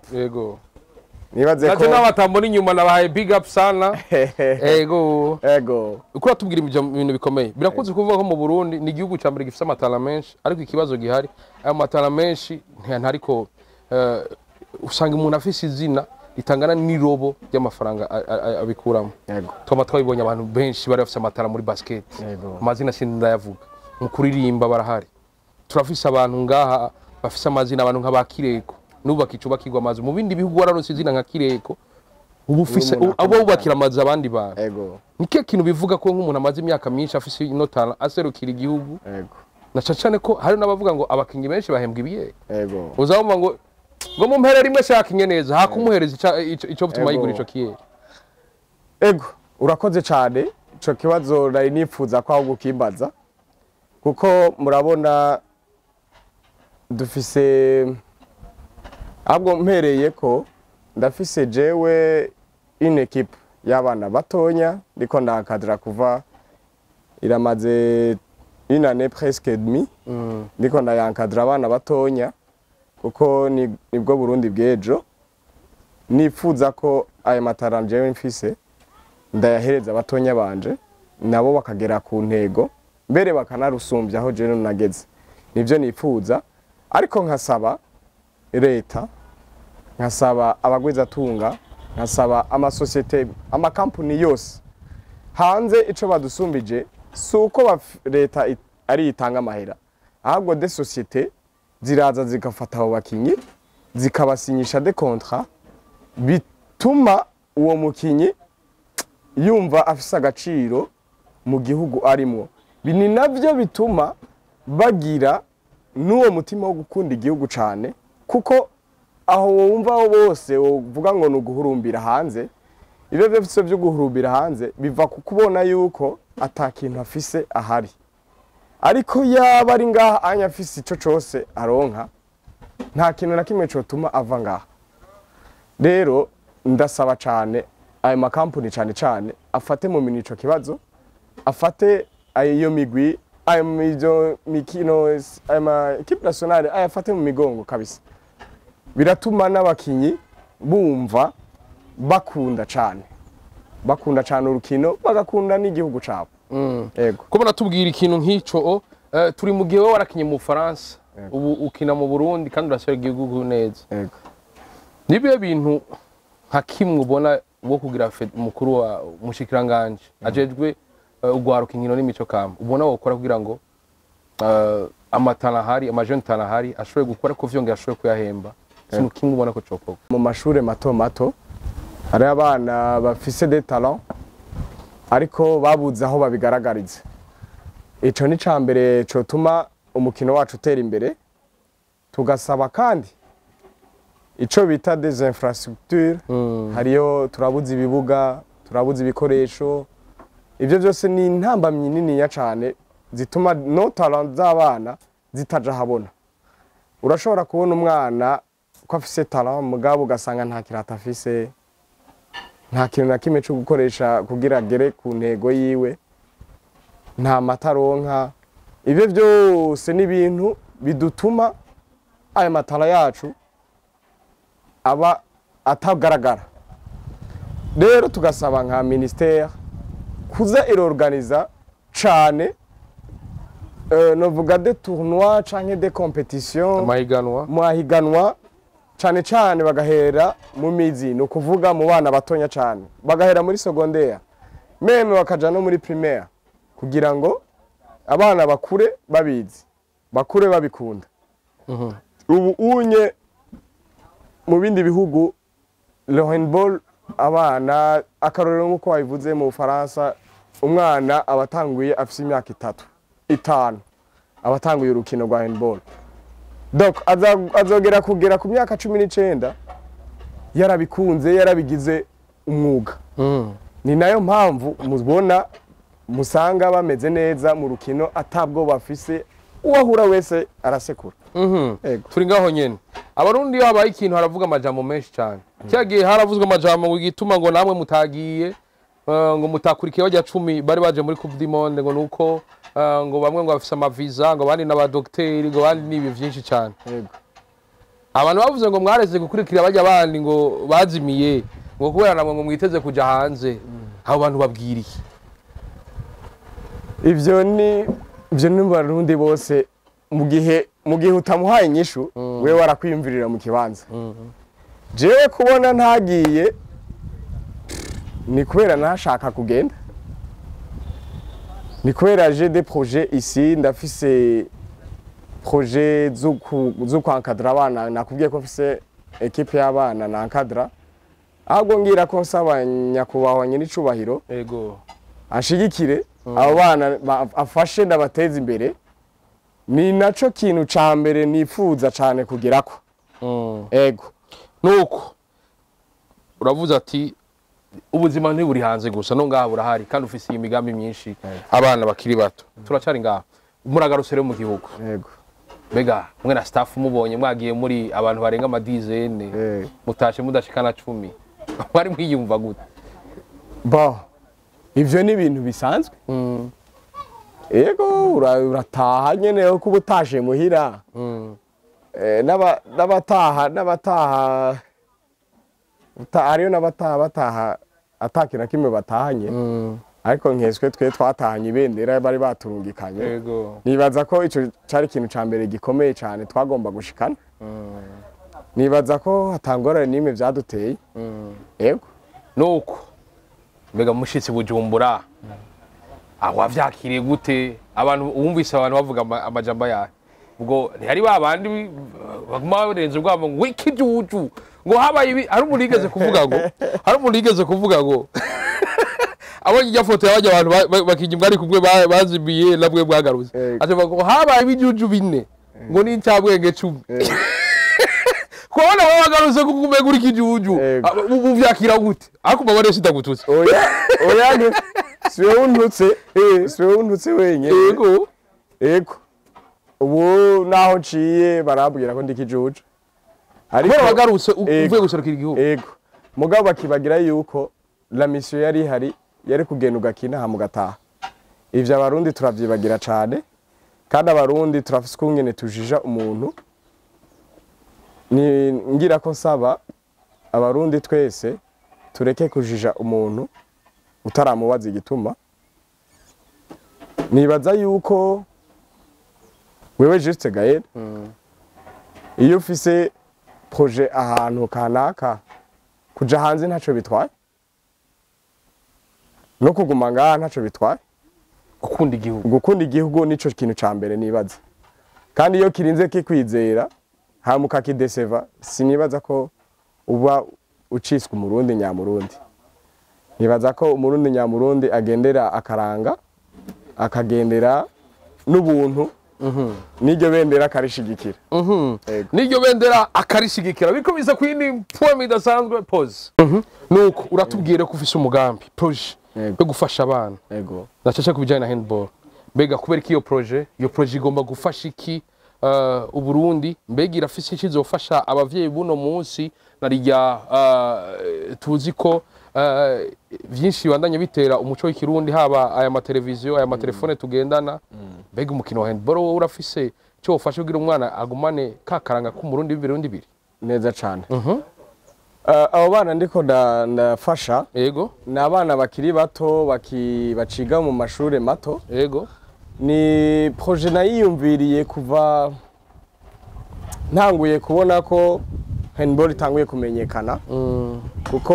Nibaze ko Naje n'abatambona inyuma nabahaye big up sana. Ego. Ego. Uko uratubwira ibintu bikomeye, birakunze kuvuga ko mu Burundi ni igihugu cya mbere gifite amatara menshi, ariko ikibazo gihari, ayo matara menshi ntariko usanga umuntu afise izina ritangana n'irobo ry'amafaranga abikuramo. Twaba twabibonye, abantu benshi bari bafise amatara muri basket, amazina sindayavuga, mu kuririmba barahari, turafise abantu ngaha bafise amazina, abantu nka ba Kireko n'ubu bakicubakirwa amazu. Mu bindi bihugu wararonse izina nka Kireko, ubu ufise umuntu abo wubakira amazu abandi bantu. Ni kihe kintu bivuga ko nk'umuntu amaze imyaka myinshi afise ino talent aserukira igihugu, na cane cane ko hari n'abavuga ngo abakinyi benshi bahembwa ibiyeri, uzabumva ngo mumpere rimwe shakinye neza, hakumuhereza ico bituma yigura ico kiyeri? Ego, urakoze cyane. Ico kibazo nari nifuza ko ahubwo ukimbaza, kuko murabona dufise, ahubwo mpereye ko ndafise jewe une équipe y'abana batonya ndiko ndakadra kuva iramaze une année presque et demi, ndiko ndayankadra abana batonya, kuko nibwo Burundi bw'ejo. Nifuza ko aya matara jewe mfise ndayahereza abatonya banje, nabo bakagera ku ntego, mbere bakanarusumbya aho jewe nageze. Nivyo nifuza, ariko nkasaba leta Nkasaba abagwizatunga, nkasaba amasosiyete, amakampuni yose hanze. Ico badusumbije si uko leta ari itanga amahera, ahubwo des sociétés ziraza zigafata abo bakinyi, zikabasinyisha des contrats, bituma uwo mukinyi yumva afise agaciro mu gihugu arimwo. Ni navyo bituma bagira n'uwo mutima wo gukunda igihugu cane, kuko aho wumva aho bose uvuga ngo ni uguhurumbira hanze. Ibyo byose byo guhurumbira hanze biva ku kubona yuko ata kintu afise ahari, ariko yaba ari ngaha anya afise ico cose aronka, nta kintu na kimwe cotuma ava ngaha. Rero ndasaba cane ayo makampuni cane cane afate mu minwe ico kibazo, afate ayo migwi, ayo mizo mikino, ayo ma équipe nationale, ayafate mu migongo kabisa. Biratuma n'abakinyi bumva bakunda cane, bakunda cane urukino, bagakunda n'igihugu cabo. Ego. Kubona tubwira ikintu nk'ico, turi mu gihe wowe warakinye mu Bufaransa, ubu ukina mu Burundi, kandi urasubira igihugu neza. Ego. Nibihe bintu nka kimwe ubona wo kugira umukuru wa umushikiranganje ajejwe ugwaruka, inkino n'imico kama, ubona wokora kugira ngo amatana ahari, amajene tana ahari, ashoboye gukora ko vyongera ashoboye kuyahemba? Ikintu kimwe ubona ko cokorwa? Mu mashure mato mato hari abana bafise des talents, ariko babuze aho babigaragariza. Ico ni ca mbere cotuma umukino wacu utera imbere. Tugasaba kandi ico bita des infrastructures. Hariyo, turabuze ibibuga, turabuze ibikoresho. Ivyo byose ni intambamyi niniya cane zituma nos talents z'abana zitaja habona. Urashobora kubona umwana ko afise talent, mugabo ugasanga nta kirato afise, nta kintu na kimwe cyo gukoresha kugira agere ku ntego yiwe, nta mata aronka. Ibyo byose ni ibintu bidutuma aya ma talents yacu aba atagaragara. Rero tugasaba nka ministère kuza irorganiza cane, novuga des tournois canke des compétitions, amahiganwa, mahiganwa, cane cane bagahera mu mizi, ni ukuvuga mu bana batonya cane, bagahera muri secondaire, même bakaja no muri primaire, kugira ngo abana bakure babizi, bakure babikunda. Ubu unye mu bindi bihugu le handball, abana, akarorero nk'uko wabivuze, mu Bufaransa umwana aba atanguye afise imyaka 3, 5, aba atanguye urukino rwa handball. Donc azogera kugera ku myaka 19 yarabikunze, yarabigize umwuga. Ni nayo mpamvu mubona musanga bameze neza mu rukino, atabwo bafise, uwahura wese arasekura. Ego. Turi ngaho nyene. Abarundi iyo habaye ikintu haravuga amajambo menshi cyane. Cyagiye haravuzwe amajambo ngo igituma ngo namwe mutagiye, ngo mutakurikiye bajya 10 bari baje muri Coupe du Monde, ngo nuko ngo bamwe ngo bafise amaviza, ngo abandi n'abadokiteri, ngo abandi n'ibi vyinshi cyane. Abantu bavuze ngo mwareze gukurikira bajya abandi ngo bazimiye, ngo kubera namwe ngo mwiteze kuja hanze. Abo bantu babwiriye? Ivyo ni Barundi bose, mu gihe utamuhaye inyishu, wewe warakwiyumvirira mu kibanza. Jewe kubona ntagiye ni kubera ntashaka kugenda, ni kubera j'ai des projets ici. Ndafise projet zo kwankadra abana. Nakubwiye ko mfise équipe y'abana nankadra. Ahubwo ngira ko nsaba nyakubahwa nyir'icubahiro ashigikire abo bana, afashe ndabateza imbere. Ni naco kintu ca mbere nifuza cane kugerako. Ego. Nuko uravuze ati ubuzima ntiburi hanze gusa, no ngaha burahari, kandi ufise iyi migambi myinshi, abana bakiri bato. Turacari ngaha, muragarutse rero mu gihugu. Ego. Mbega mwe na staff mubonye mwagiye muri abantu barenga amadizene, mutashe mudashikana 10, mwari mwiyumva gute? Bon, ivyo ni ibintu bisanzwe. Ego, urataha nyene ko uba utashe muhira. N'abataha hariyo n'abataha bataha atakintu na kimwe batahanye, ariko nkeswe twe twatahanye ibendera bari baturungikanye. Nibaza ko ico cari ikintu ca mbere gikomeye cane twagomba gushikana. Nibaza ko hatangorane n'imwe vyaduteye. Yego. Nuko mbega mushitsi Bujumbura, aho wavyakiriye gute? Abantu wumvise abantu bavuga amajambo yawe, ubwo ntihari ba bandi baguma barenze ubwabo ngo ikijuju, ngo habaye ibi? Hari umuntu yigeze kuvuga ngo abonye ijya foto y'abajya abantu bakinyi mwari kumwe bazimiye namwe mwagarutse, acavuga ngo habaye ibijuju 4, ngo n'incabwenge 10, kubona wowe wagarutse kuko umenga uri ikijuju. Uvyakira gute? Ariko mbabare sindagututse. Oya, oya, si wewe untutse, si wewe untutse wenyine. Ego, ubu naho nciye barambwira ko ndi ikijuju, ariko Kubera wagarutse uvuye guserukira igihugu. Ego, mugabo bakibagira yuko la mission yari ihari yari kugenda ugakina hama ugataha. Ivyo Abarundi turavyibagira cane, kandi Abarundi turafise ukungene tujija umuntu. Ni ngira ko nsaba Abarundi twese tureke kujija umuntu utaramubaza igituma. Nibaza yuko wewe Juste Gaël, iyo ufise projet ahantu kanaka, kuja hanze ntaco bitwaye, no kuguma ngaha ntaco bitwaye. Gukunda igihugu. Gukunda igihugu nico kintu ca mbere nibaza, kandi iyo kirinze kikwizera hama ukakideseva, sinibaza ko uba uciswe Umurundi nyamurundi. Nibaza ko Umurundi nyamurundi agendera akaranga, akagendera n'ubuntu, n'iryo bendera akarishigikira. Ego. N'iryo bendera akarishigikira. Biriko biza ku yindi poem idasanzwe pause. Nuko uratubwira ko ufise umugambi, projet yo gufasha abana nashashe ku bijyanye na handball. Mbega kubera ko iyo projet igomba gufasha iki Uburundi? Mbega irafise iki izofasha abavyeyi buno munsi, narirya tuzi ko vyinshi bibandanya bitera umuco w'Ikirundi, haba aya mateleviziyo, aya matelefone tugendana? Mbega umukino wa handball wowe urafise icyo wofasha kugira umwana agumane ka karanga k'Umurundi b'Ibirundi biri? Neza cane. Abo bana ndiko ndafasha ni abana bakiri bato, baciga mu mashure mato. Ni projet nayiyumviriye kuva ntanguye kubona ko handball itanguye kumenyekana, kuko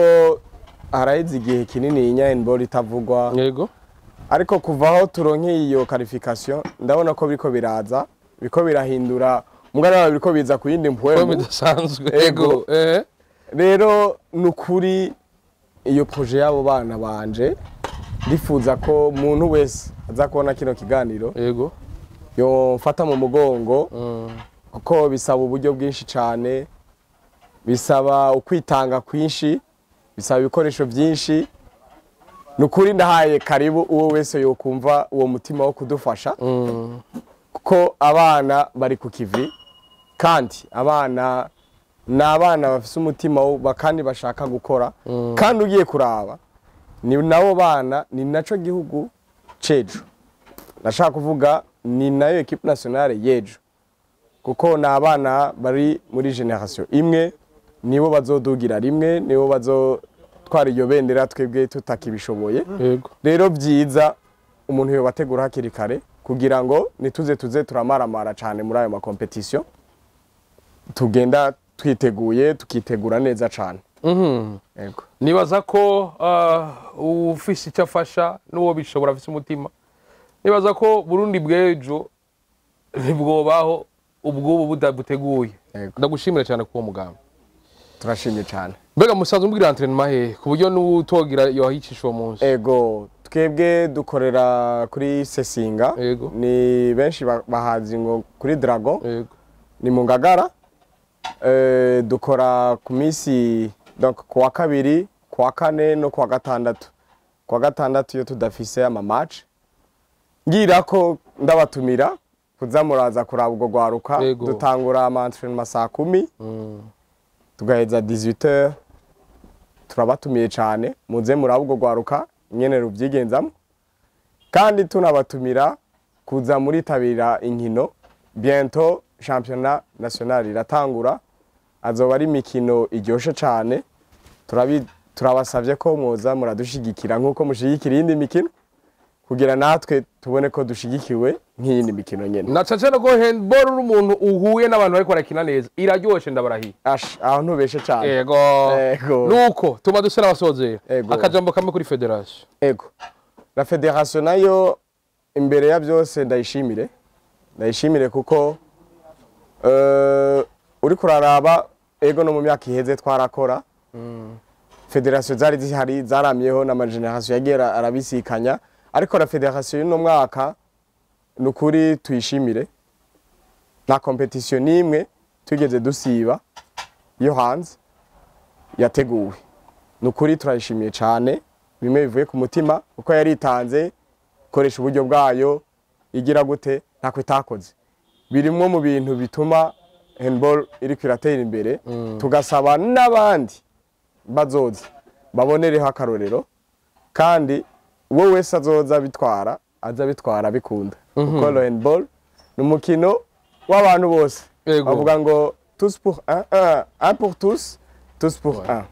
haraheze igihe kinini inya handball itavugwa. Ariko kuva aho turonkeye iyo qualification, ndabona ko biriko biraza, biriko birahindura umugana, biriko biza ku yindi poem mpwemu. Idasanzwe. Ego. Rero ni ukuri iyo projet y'abo bana banje, ndifuza ko umuntu wese aza kubona kino kiganiro yomfata mu mugongo, kuko bisaba uburyo bwinshi cyane, bisaba ukwitanga kwinshi, bisaba ibikoresho byinshi. Ni ukuri ndahaye karibu uwo wese yokumva uwo mutima wo kudufasha, kuko abana bari ku kivi, kandi abana ni abana bafise umutima kandi bashaka gukora. Kandi ugiye kuraba, ni nabo bana, ni naco gihugu cejo, ndashaka kuvuga ni nayo équipe nationale yejo, kuko ni abana bari muri génération imwe, nibo bazodugira rimwe, nibo bazotwara iyo bendera twebwe tutakibishoboye. Rero byiza umuntu yobategura hakiri kare kugira ngo ntituze tuze turamaramara cyane muri ayo ma compétitions, tugenda twiteguye, tukitegura neza cyane. Yego. Nibaza ko ufise icyo afasha n'uwo bishobora afise umutima, nibaza ko Burundi bw'ejo ntibwobaho ubw'ubu budabuteguye. Ndagushimira cyane kuwo mugambi. Turashimye cyane. Mbega musanzwe mbwira entraînement hehe, ku buryo n'utogira yohicisha uwo munsi? Ego, twebwe dukorera kuri Sesinga. Ni benshi bahazi ngo kuri Dragon. Ni mu Ngagara. Dukora ku minsi, donc kuwa kabiri, kuwa kane no kuwa gatandatu. Kuwa gatandatu iyo tudafise ama match. Ngira ko ndabatumira kuza muraza kuraba ubwo gwaruka. Dutangura ama entraînement saa 10, tugaheza 18h. Turabatumiye cyane, muze murabe ubwo gwaruka nyene ruvyigenzamo, kandi tunabatumira kuza muritabira inkino. Bientôt championnat national iratangura, azoba ari imikino iryoshe cyane. Turabasavye ko mwoza muradushigikira nkuko mushigikira iyindi mikino. kugira natwe tubone ko dushigikiwe nk'iyindi mikino nyene. Na cane cane ko handball uri umuntu uhuye n'abantu bariko barakina neza, iraryoshe, ndabarahiye. Ash, aho ntubeshe cane. Ego. Ego. Nuko tuma dusa n'abasozera. Ego. Akajambo kamwe kuri fédération. Ego, la fédération nayo imbere ya byose ndayishimire, ndayishimire kuko uriko uraraba, ego, no mu myaka iheze twarakora, fédération zari zihari, zaramyeho n'ama génération yagiye arabisikanya, ariko la fédération y'uno mwaka nukuri tuyishimire, nta compétition n'imwe tugeze dusiba yo hanze yateguwe. Nukuri turayishimiye cyane bimwe bivuye ku mutima, kuko yaritanze, koresha uburyo bwayo, igira gute, ntako itakoze. Birimwo mu bintu bituma handball iriko iratera imbere. Tugasaba n'abandi bazoza babonereho akarorero, kandi uwo wese azoza bitwara aza bitwara bikunda, kuko le handball ni umukino w'abantu bose. Bavuga ngo tous pour un, un, un pour tous, tous pour un.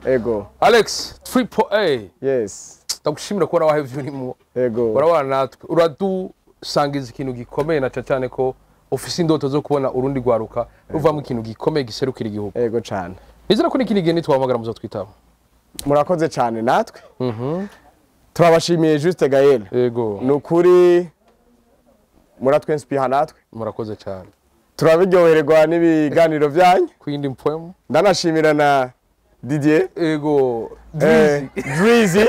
Ego. Alex Triple A, Yes. ndagushimira kubona wahevye urimo. Ego. Urabana natwe, uradusangiza ikintu gikomeye, na cane cane ko ufise indoto zo kubona urundi rwaruka ruvamo ikintu gikomeye giserukira igihugu. Ego cane. Nizera ko n'ikindi gihe nitwahamagara muzotwitaba. Murakoze cyane, natwe turabashimiye, Juste Gaël. Ego. Ni ukuri muratwensipiha natwe. Murakoze cyane. Turabiryohererwa n'ibiganiro byanyu. Kuyindi mpwemu. Ndanashimira na Didier. Ego. Drizzy. Drizzy.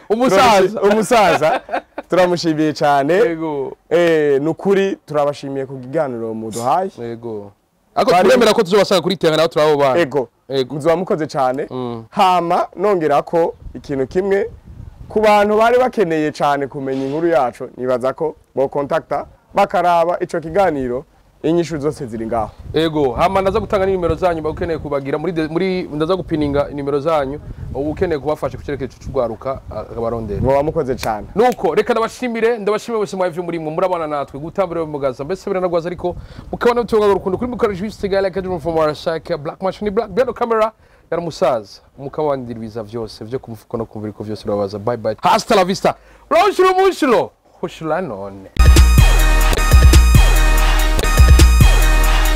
Umusaza. Umusaza turamushimiye cyane. Ego. Ni ukuri turabashimiye ku kiganiro muduhaye. Ego, ariko turemera ko tuzobasanga kuri terrain naho turabo bana. Ego. Ego. Muzoba mukoze cyane. Hama nongera ko ikintu kimwe, ku bantu bari bakeneye cyane kumenya inkuru yacu, nibaza ko bo contacta bakaraba ico kiganiro, inyishu zose ziri ngaho. Ego, hama ndaza gutanga nimero zanyu ukeneye kubagira muri ndaza gupininga nimero zanyu, ukeneye kubafasha ku cyerekezo cy'urwaruka akabarondera. Muba mukoze cyane. Nuko reka ndabashimire, ndabashimire bose mwavyo muri mwe murabana natwe gutambira mugaza mbese biranagwaza, ariko mukabona mutunga urukundo kuri mukora Juste Gala Kadrum from Arashaka Black Machine Black Bedo camera yari umusaza mukabandiriza vyose vyo kumufuko no kumva ko vyose urabaza. Bye bye, hasta la vista, roshiro mushiro hoshira none.